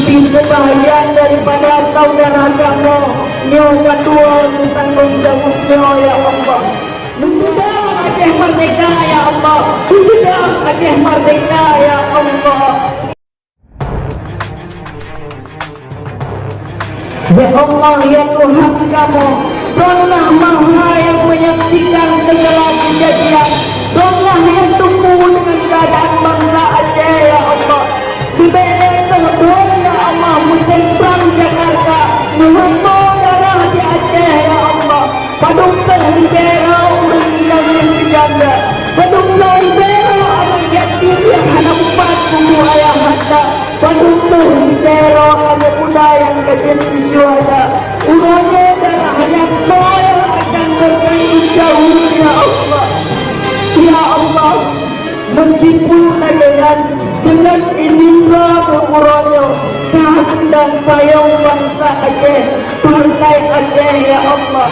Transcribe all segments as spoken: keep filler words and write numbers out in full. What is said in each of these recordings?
Di kebahagiaan daripada saudara kamoe nyoe ka tuwoe teutanggong jaweueb nyoe, ya Allah. Meutudah Aceh merdeka, ya Allah. Meutudah Aceh merdeka, ya Allah. Ya Allah, ya Tuhan kamoe, Droenlah Maha nyang menyaksikan segala kejadian. Droenlah nyang teupeu dengan keadaan bansa Aceh, ya Allah. Leubeh lé toh Droen, ya Allah, musém prang Jakarta, meuhambo darah di Aceh, ya Allah. Padum toh leubeh droe ureuëng inong nyang keujanda. Padum toh leubeh droe aneuëk yatim nyang hana ubat buku ayah hata. Padum toh leubeh droe aneuëk muda nyang ka jeuet keu syuhada. Uroe nyoe darah nyan soe nyang akan bertanggung jawab, ya Allah. Ya Allah, meskipun lagée nyan, deungon idhin Droe uroe nyoe ka geudong payong bansa Aceh, partai Aceh, ya Allah.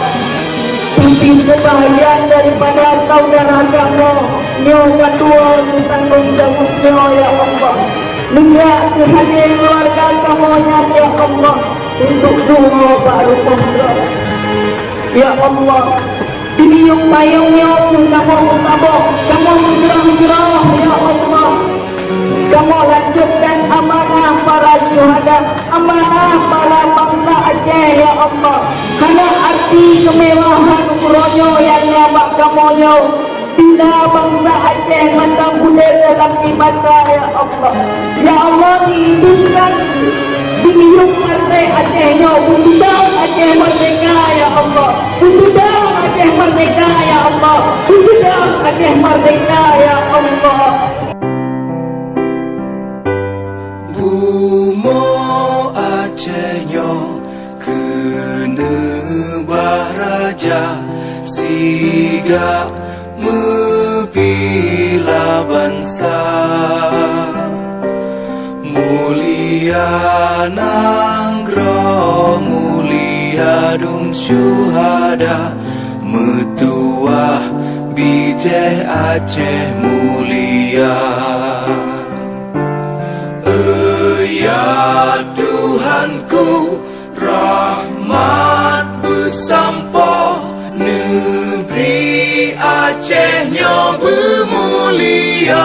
Tapi kebahagiaan daripada saudara kamoe nyoe ka tuwoe teutanggong jaweueb nyoe, ya Allah. Neugak keuhadé keuluwarga kamoe nyan, ya Allah, untuk tuwoe bak rumoh Droe. Ya Allah, di miyueb payong nyoe pun kamoe meusaboh, kamoe meujroh-jroh, ya Allah. Kamoe lanjutkan amanah para syuhada, amanah para bansa Aceh, ya Allah. Hana arti keumewahan uroe nyoe nyang na bak kamoe nyoe. Bila bansa Aceh mantong udeb dalam ié mata, ya Allah. Ya Allah, dihidupkan, dimiyueb partai Aceh nyoe, beutudong Aceh merdeka, ya Allah. Beutudong Aceh merdeka, ya Allah. Beutudong Aceh merdeka, ya Allah. Bumoe Aceh nyoe keuneubah raja, sigak meubila bansa. Mulia nanggroe, mulia dum syuhada, meutuwah bijéh Aceh mulia. Ya Tuhanku, rahmat beusampoe, neubri Aceh nyoe beumulia.